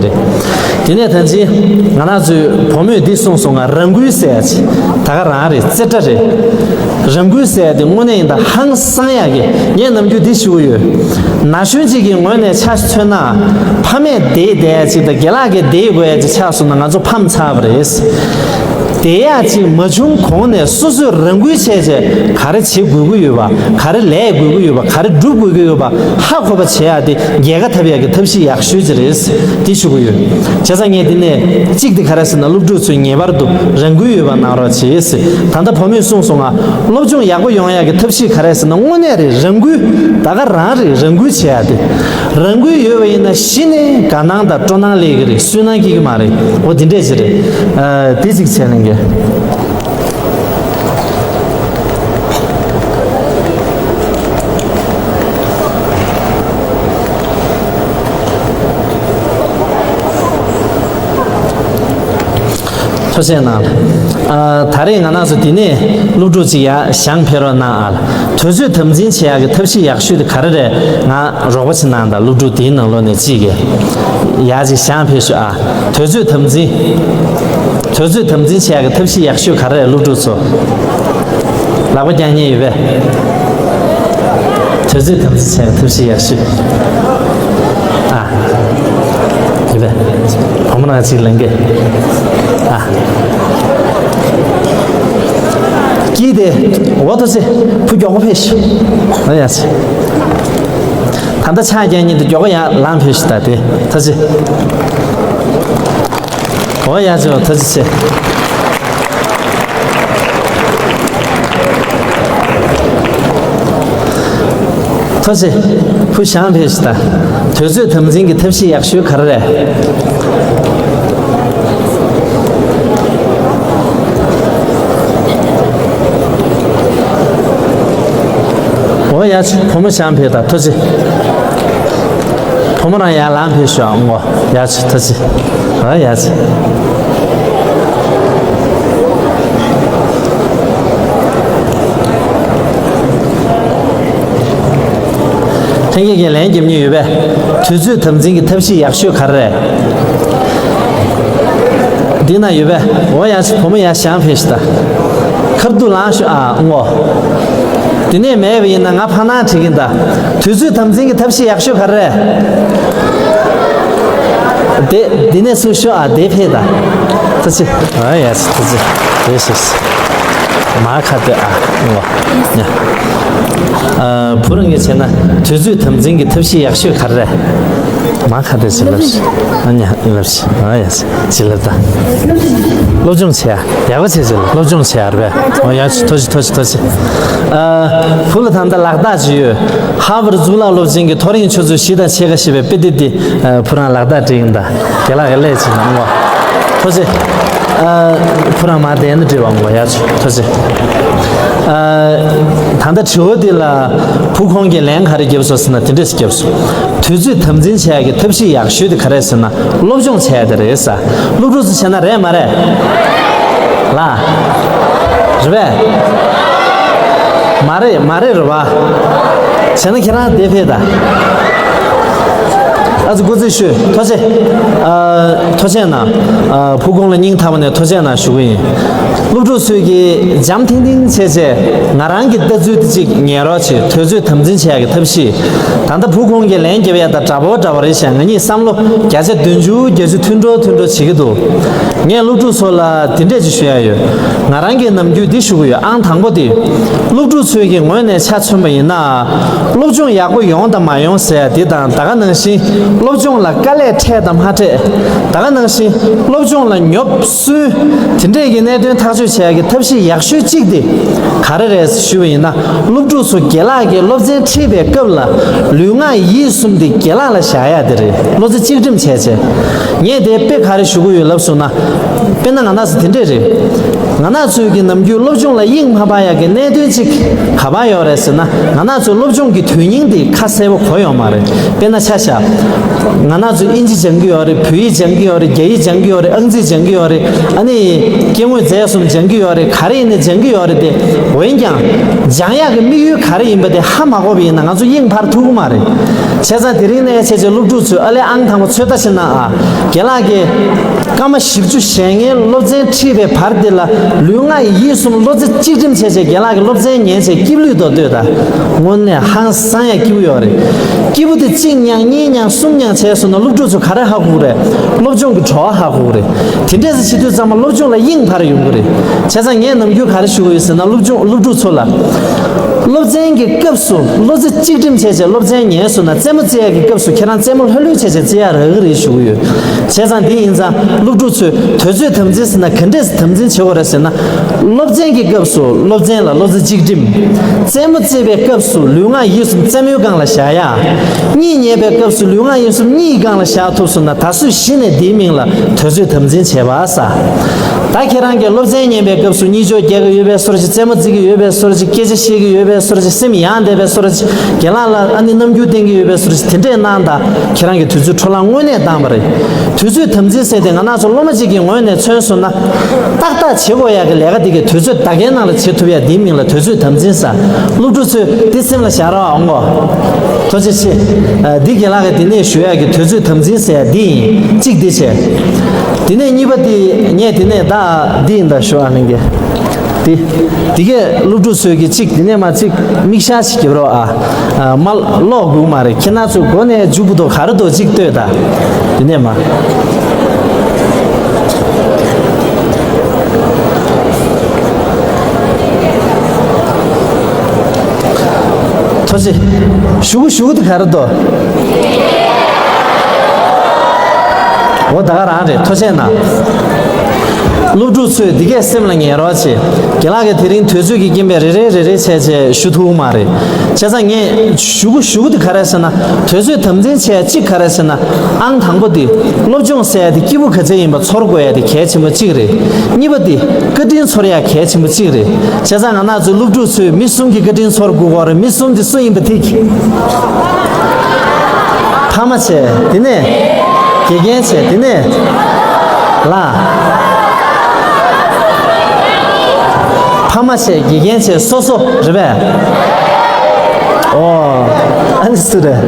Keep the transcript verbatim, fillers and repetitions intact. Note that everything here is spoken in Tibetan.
དེ་ནས་ད་ཅི་ང་རང་ཚོའི་བུ་མོས་འདི་གསུངས་སོང་ང་། རང་འགུལ་ཟེར་ཡ་ཅི་ད་ག་རང་རེད། རྩེ་གྲ་རེད། རང་འགུལ་ཟེར་ཡ་དེ་དངོས་གནས་ཡིན་ད་ཧང་སང་ཡ་གི། ངས་ནམ་རྒྱུན་འདི་ཞུ་གི་ཡོད། ན་གཞོན་གཅིག་གི་ངོས་ནས་ཆ་མཚོན་ན། ཕ་མས་བསྡད་བསྡད་ཡ་ཅིག་དང་རྒན་ལགས་ཀྱིས་བསྡད་དགོས་ཡ་ཅིག་ཆགས་སོང་ན་ང་ཚོ་ཕམ་ཚར་བ་རེད། བསྡད་ཡ་ཅིག་མ་བྱུང་གོང་ནས་སོ་སོས་རང་འགུལ་བྱས་བྱས་ག་རེ་བྱེད་དགོས་ཀྱི་ཡོད་པ། ག་རེ་ལས་དགོས་ཀྱི་ཡོད་པ། ག་རེ་སྒྲུབ་དགོས་ཀྱི་ཡོད་པ་ཧ་གོ་བ་བྱེད་ཡ་དེ་རྒྱལ་ཁ་ཐོབ་ཡ་གི་ཐབས་ཤེས་ཡག་ཤོས་ཅིག་རེད། འདི་ཞུ་གི་ཡོད། བྱས་ཙང་ངས་འདི་ནས་གཅིག་དེ་ག་རེ་ཟེར་ན། སློབ་ཕྲུག་ཚོས་ངེས་པར་དུ་རང་འགུལ་ཡོད་པ་གནང་རོགས་བྱེད་ཟེར། ད་ལྟ་བུ་མོས་གསུངས་སོང་ང་། སློབ་སྦྱོང་ཡག་པོ་ཡོང་ཡག་གི་ཐབས་ཤེས་ག་རེ་ཟེར་ན། དངོས་གནས་རེད། རང་འགུལ་ད་ག་རང་རེད། རང་འགུལ་བྱེད་ཡག་དེ། རང་འགུལ་ཡོད་པ་ཡིན་ན་གཞི་ནས་དགའ་སྣང་དང་སྤྲོ་སྣང་སླེབས་ཀྱི་རེད། སུན་སྣང་སྐྱེ་གི་མ་རེད། འོ་དེ་འདྲས་ཅིག་རེད། ཨ། དེ་གཅིག་བྱས་ལེན་གྱི། ཐུགས་རྗེ་གནང་། ཨ། ད་རེས་ང་རང་ཚོ་འདི་ནས་སློབ་ཕྲུག་ཅིག་ཡར་ཞང་ཕེབས་རོགས་གནང་ཨ། དུས་ཚོད་དམ་འཛིན་བྱེད་ཡག་གི་ཐབས་ཤེས་ཡག་ཤོས་དེ་ག་རེ་རེད། ང་རོགས་པ་ཅིག་གནང་དང་། སློབ་ཕྲུག་དེའི་ནང་ལོགས་ནས་གཅིག་གིས་ཡར་ཅིག་ཞང་ཕེབས་ཤོག་ཨ། དུས་ཚོད་དམ་འཛིན། དུས་ཚོད་དམ་འཛིན་བྱེད་ཡག་གི་ཐབས་ཤེས་ཡག་ཤོས་ག་རེ་རེད། སློབ་ཕྲུག་ཚོ་ལག་པ་བརྐྱང་མཁན་ཡོད་པས། དུས་ཚོད་དམ་འཛིན་བྱེད་ཡག་ཐབས་ཤེས་ཡག་ཤོས། ཨ། ཡོད་པས། བུ་མོ་རང་གཅིག་ལེན་གི། ཨ། སྐྱིད་དེ། འོ་ཐུགས་རྗེ་ཆེ། བུ་མགྱོགས་པོ་ཕེབས་ཤོག་ཨ། ཡ་ཆེ། ད་ལྟ་ཕྱག་རྒྱ་གཉིས་དེ་མགྱོགས་པོ་ཡར་ལངས་ཕེབས་ཤོག་ད་དེ་ཐུགས་རྗེ་ཆེ། འོ་ཡ་ཆེ། ཐུགས་རྗེ་ཆེ། ཐུགས་རྗེ་ཆེ། བུ་ཞང་ཕེབས་ཤིག་ད། དུས་ཚོད་དམ་འཛིན་གྱི་ཐབས་ཤེས་ཡག་ཤོས་ག་རེ་རེད། འོ་ཡ། བུ་མོ་ཞང་ཕེབས་ད། ཐུགས་རྗེ་ཆེ། བུ་མོ་རང་ཡར་ལངས་ཕེབས་ཤོག་ཨང་། འོ་ཡ་ཆེ། ཐུགས་རྗེ་ཆེ། ཨ་ཡ་ཆེ། ལྷན་རྒྱས་ཀྱིས་ལན་རྒྱབ་མྱོང་ཡོད་པས། དུས་ཚོད་དམ་འཛིན་གྱི་ཐབས་ཤེས་ཡག་ཤོས་ག་རེ་རེད། འདི་ན་ཡོད་པས། འོ་ཡ་ཆེ། བུ་མོ་ཡར་ཞང་ཕེབས་ཤིག་ད། ཁ་ཐུག་ལངས་ཤོག་ཨ་ཨང་། འོ། དེ་ནས་མེད་པ་ཡིན་ན་ང་ཕར་ནང་ཁྲིད་ཀྱིན་གདའ། དུས་ཚོད་དམ་འཛིན་གྱི་ཐབས་ཤེས་ཡག་ཤོས་ག་རེ་རེད། དེ་འདི་ནས་ཚུར་ཤོག་ཨ། དེ་ཕེབས་ད། ཐུགས་རྗེ་ཆེ། ཨ་ཡ་ཆེ། ཐུགས་རྗེ་ཆེ། ཡེ་ཤེས། མ་ཁ་དེ་ཨ། འོ། ཉ། ཨ། བུ་རང་གིས་བྱས་ན་དུས་ཚོད་དམ་འཛིན་གྱི་ཐབས་ཤེས་ཡག་ཤོས་ག་རེ་རེད། མ་ཁ་དེ་ཅི་ལབ་ཤིག་ཨ་ཉ་ལབ་ཤིག་ཨ་ཡ་ཅི་ལབ་ད། སློབ་སྦྱོང་བྱེད་ཡ། ཡག་པོ་བྱེད་ཅིག་སློབ་སྦྱོང་བྱེད་ཡ་རེད་པས། འོ་ཡ། ཐུགས་རྗེ་ཆེ། ཐུགས་རྗེ་ཆེ། ཐུགས་རྗེ་ཆེ། ཨ། བུ་ལ་ད་ལྟ་ལག་རྟགས་ཅིག་ཡོད། ཧར་བར་གཙུག་ལག་སློབ་ཆེན་གྱི་མཐོ་རིམ་ཆུ་ཚོད་བཞི་དང་ཕྱེད་ཀ་ཞེས་པའི་དཔེ་དེབ་འདི། ཨ། བུ་རང་ལག་རྟགས་སྤྲད་ཡིན་ད། རྒན་ལགས་ཀྱིས་སླད་ཕྱིན་གནང་བ། ཐུགས་རྗེ་ཆེ། ཨ། བུ་རང་མ་བསྡད་ན་འགྲིག་པ་འོང་བ། ཡ་ཆེ། ཐུགས་རྗེ་ཆེ། ཨ། ད་ལྟ་དྲི་བ་འདི་ལ་བུ་ཁོང་གིས་ལན་ག་རེ་བརྒྱབ་སོང་ཟེར་ན་དེ་འདྲས་བརྒྱབ་སོང་། དུས་ཚོད་དམ་འཛིན་བྱེད་ཡག་གི་ཐབས་ཤེས་ཡག་ཤོས་དེ་ག་རེ་ཟེར་ན། སློབ་སྦྱོང་བྱས་ཏེ་རེད་ས། སློབ་ཕྲུག་ཚོ་བྱས་ན་རེད་མ་རེད། ལ། རེད་པས། མ་རེད་མ་རེད་རེད་པ། བྱས་ན་ཁྱེད་རང་དེ་ཕེབས་ད། ཨ་ཙི་སྐུ་རྩེད་ཞུ། ཐུགས་རྗེ་ཆེ། ཨ། ཐུགས་རྗེ་ཆེ་གནང་། ཨ། བུ་ཁོང་ལ་སྙིང་ཐག་པ་ནས་ཐུགས་རྗེ་ཆེ་གནང་ཞུ་གི་ཡིན། སློབ་ཕྲུག་ཚོས་ཀྱིས་འཇམ་ཐིང་ཐིང་བྱས་བྱས་ང་རང་གི་ལྟ་ཚུལ་དེ་གཅིག་ཉན་རོགས་བྱེད། དུས་ཚོད་དམ་འཛིན་བྱེད་ཡག་གི་ཐབས་ཤེས། ད་ལྟ་བུ་ཁོང་གིས་ལན་རྒྱབ་ཡ་དང་འདྲ་པོ་འདྲ་པོ་རེད་ཤག་ང་གཉིས་བསམ་བློ་བརྒྱ་ཆ་བདུན་ཅུ་བརྒྱད་ཅུ་མཐུན་འགྲོ་མཐུན་འགྲོ་བྱེད་ཀྱི་འདུག་ངས་སློབ་ཕྲུག་ཚོ་ལ་འདི་འདྲས་ཅིག་ཞུ་ཡ་ཡོད། ང་རང་གིས་ནམ་རྒྱུན་འདི་ཞུ་གི་ཡོད། ཨང་དང་པོ་དེ། སློབ་ཕྲུག་ཚོའི་གི་ངོས་ནས་ཆ་མཚོན་པ་ཡིན་ན། སློབ་སྦྱོང་ཡག་པོ་ཡོང་དང་མ་ཡོང་ཟེར་ཡ་འདི་དང་། ད་ག་ནང་བཞིན་སློབ་སྦྱོང་ལ་དཀའ་ལས་འཕྲད་དང་མ་འཕྲད། ད་ག་ནང་བཞིན་སློབ་སྦྱོང་ལ་ཉོབ་སུན། དེ་འདྲས་ཀྱི་གནད་དོན་ཐག་གཅོད་བྱེད་ཡ་གི་ཐབས་ཤེས་ཡག་ཤོས་གཅིག་དེ་ག་རེ་རེད་ཞུས་པ་ཡིན་ན། སློབ་ཕྲུག་ཚོ་རྒན་ལགས་ཀྱིས་སློབ་ཚན་ཁྲིད་པའི་སྐབས་ལ་ལུས་ངག་ཡིད་གསུམ་དེ་རྒན་ལགས་ལ་བཞག་ཡ་དེ་རེད། བློ་རྩེ་གཅིག་སྒྲིམ་བྱས་བྱས། ངས་དེ་དཔེ་ག་རེ་ཞུ་གི་ཡོད་ལབ་སོང་ན། དཔེར་ན་ང་རང་ཚོ་དེ་འདྲས་རེད། ང་རང་ཚོས་ཀྱི་ནམ་རྒྱུན་སློབ་སྦྱོང་ལ་དབྱིངས་མ་འཕར་ཡག་གི་གནད་དོན་གཅིག་ག་པར་ཡོད་རེད་ཟེར་ན། ང་རང་ཚོ་སློབ་སྦྱོང་གི་དོན་སྙིང་དེ་ཁ་གསལ་པོ་གོ་ཡོད་མ་རེད། དཔེར་ན་ཆ་བཞག་ང་རང་ཚོས་དབྱིན་ཇི་སྦྱང་གི་ཡོད་རེད། བོད་ཡིག་སྦྱང་གི་ཡོད་རེད། རྒྱ་ཡིག་སྦྱང་གི་ཡོད་རེད། ཨང་རྩིས་སྦྱང་གི་ཡོད་རེད། ཨ་ནི་སྐྱེ་དངོས་རྫས་གསུམ་སྦྱང་གི་ཡོད་རེད། ག་རེ་ཡིན་ནའི་སྦྱང་གི་ཡོད་རེད་དེ། འོན་ཀྱང་སྦྱང་ཡག་གི་དམིགས་ཡུལ་ག་རེ་ཡིན་པ་དེ་ཧ་མ་གོ་བ་ཡིན་ན་ང་ཚོ་དབྱིངས་འཕར་ཐུབ་ཀྱི་མ་རེད། བྱས་ཙང་དེ་རིང་ནས་བྱས་རྗེས་སློབ་ཕྲུག་ཚོས་ཨ་ལས་ཨང་དང་པོ་ཚོད་ལྟ་བྱེད་ན་ཨ། རྒན་ལགས་ཀྱིས་སྐར་མ་བཞི་བཅུ་བཞེས་མཁན་སློབ་ཚན་ཁྲིད་པའི་བར་འདི་ལ་ལུས་ངག་ཡིད་གསུམ་བློ་རྩེ་གཅིག་སྒྲིམ་བྱས་བྱས་རྒན་ལགས་ཀྱི་སློབ་ཚན་ཉན་བྱས་སྐྱིད་པོ་ལུས་དོ་ལྟོས་དང་། དངོས་གནས་ཧང་སང་ཡག་སྐྱིད་པོ་ཡོད་རེད། སྐྱིད་པོ་དེ་གཅིག་མྱངས་གཉིས་མྱངས་གསུམ་མྱངས་བྱས་སོང་ན་སློབ་ཕྲུག་ཚོ་ག་རེ་ཧ་གོ་གི་རེད། སློབ་སྦྱོང་གི་བྲོ་བ་ཧ་གོ་གི་རེད། དེ་འདྲས་སེ་བྱེད་དུས་ཙམ་པ་སློབ་སྦྱོང་ལ་དབྱིངས་འཕར་ཡོང་གི་རེད། བྱས་ཙང་ངས་ནམ་རྒྱུན་ག་རེ་ཞུ་གི་ཡོད་ཟེར་ན་སློབ་སྦྱོང་སློབ་ཕྲུག་ཚོ་ལ། སློབ་ཚན་གྱི་སྐབས་སུ་བློ་རྩེ་གཅིག་སྒྲིམ་བྱས་བྱས་སློབ་ཚན་ཉན་སོང་ན་རྩེད་མོ་རྩེ་ཡག་གི་སྐབས་སུ་ཁྱེད་རང་རྩེད་མོ་ལྷོད་ལྷོད་བྱས་བྱས་རྩེ་ཡག་རག་གི་རེད་ཞུ་གི་ཡོད། བྱས་ཙང་འདི་ཡིན་ཙང་སློབ་ཕྲུག་ཚོས་དུས་ཚོད་དམ་འཛིན་ཟེར་ན་ག་འདྲས་དམ་འཛིན་བྱེད་དགོས་རེད་ཟེར་ན། སློབ་ཚན་གྱི་སྐབས་སུ་སློབ་ཚན་ལ་བློ་རྩེ་གཅིག་སྒྲིམ། རྩེད་མོ་རྩེ་བའི་སྐབས་སུ་ལུས་ངག་ཡིད་གསུམ་རྩེད་མོའི་སྒང་ལ་བཞག་ཡག་གཉིད་ཉལ་བའི་སྐབས་སུ་ལུས་ངག་ཡིད་གསུམ་གཉིད་ཀྱི་སྒང་ལ་བཞག་ཐུབ་སོང་ན་ད་གཟོད་གཞི་ནས་འདིའི་མིང་ལ་དུས་ཚོད་དམ་འཛིན་བྱས་པ་ཟེར། ད་ཁྱེད་རང་གིས་སློབ་ཚན་ཉན་པའི་སྐབས་སུ་གཉིད་ཅོག་རྒྱག་གི་ཡོད་པའི་བཟོ་འདྲ་ཅིག་རྩེད་མོ་རྩེ་གི་ཡོད་པའི་བཟོ་འདྲ་ཅིག་སྐད་ཆ་བཤད་ཀྱི་ཡོད་པའི་བཟོ་འདྲ་ཅིག་སེམས་ཡང་བསྡད་པའི་བཟོ་འདྲ་ཅིག་རྒན་ལགས་ལ་ཨ་ནི་རྣམ་འགྱུར་བསྟན་གྱི་ཡོད་པའི་བཟོ་འདྲ་ཅིག་དེ་འདྲས་གནང་དང་ཁྱེད་རང་གིས་དུས་ཚོད་འཕྲོ་བརླག་དངོས་གནས་བཏང་པ་རེད། དུས་ཚོད་དམ་འཛིན་ཟེར་དེ་ང་རང་ཚོ་སློབ་མ་གཅིག་གི་ངོས་ནས་མཚོན་སོང་ན། ཏག་ཏག་བྱེད་དགོས་ཡག་གི་ལས་ཀ་འདི་གའི་དུས་ཚོད་ད་གའི་ནང་ལ་བྱེད་ཐུབ་ཡག་འདིའི་མིང་ལ་དུས་ཚོད་དམ་འཛིན་ཟེར། སློབ་ཕྲུག་ཚོས་འདི་སེམས་ལ་བཞག་རོགས་ཨང་གོ། ཐུགས་རྗེ་ཆེ། ཨ། འདི་རྒན་ལགས་ཀྱིས་འདི་ནས་ཞུ་ཡག་གི་དུས་ཚོད་དམ་འཛིན་ཟེར་ཡག་འདི་ཡིན། གཅིག་འདི་བྱས། འདི་ནས་གཉིས་པ་འདི་ངས་འདི་ནས་ད་འདི་ཡིན་ད་ཞུ་ཨ་ལེན་གྱི། འདི། འདི་གས་སློབ་ཕྲུག་ཚོས་ཀྱི་གཅིག་འདི་ནས་མ་གཅིག་མིག་ཤར་ཞིག་རྒྱབ་རོགས་ཨ། ཨ། མ་ཀློག་དགོས་མ་རེད། ཁྱེད་རང་ཚོ་མགོ་ནས་མཇུག་བར་དུ་ག་རེ་འདུག་གཅིག་ལྟོས་དང་། འདི་ནས་མ། ཐུགས་རྗེ། གཞུག་གུ་གཞུག་གུ་དེ་ག་རེ་འདུག་འོ་ད་ག་རང་རེད། ཐུགས་རྗེ་གནང་། སློབ་ཕྲུག་ཚོས་འདི་གས་སེམས་ལ་ངེས་རོགས་བྱེད། རྒན་ལགས་ཀྱིས་དེ་རིང་དུས་ཚོད་ཀྱི་རྐྱེན་པས་རེ་རེ་རེ་རེ་བྱས་བྱས་ཞུ་ཐུབ་མ་རེད། བྱས་ཙང་ངས་གཞུག་གུ་གཞུག་གུ་དེ་ག་རེ་ཟེར་ན། དུས་ཚོད་དམ་འཛིན་བྱས་གཅིག་ག་རེ་ཟེར་ན། ཨང་དང་པོ་དེ། སློབ་སྦྱོང་ཟེར་ཡ་དེ་སྐྱིད་པོ་ག་ཚད་ཡིན་པ་ཚོར་དགོས་ཡ་དེ་གལ་ཆེན་པོ་གཅིག་རེད། གཉིས་པ་དེ། བཀའ་དྲིན་ཚོར་ཡ་གལ་ཆེན་པོ་གཅིག་རེད། བྱས་ཙང་ང་རང་ཚོའི་སློབ་ཕྲུག་ཚོས་མི་གསུམ་གྱི་བཀའ་དྲིན་ཚོར་དགོས་ཀྱི་ཡོད་རེད། མི་གསུམ་དེ་སུ་ཡིན་པ་ཐིག་ཕ་མ་བྱས། དེ་ནས་དགེ་རྒན་བྱས། དེ་ནས་ལ། ཕ་མ་བྱས། དགེ་རྒན་བྱས། སོ་སོ་རེད་པས། ཨོ། ཨ་ནི་སུ་རེད།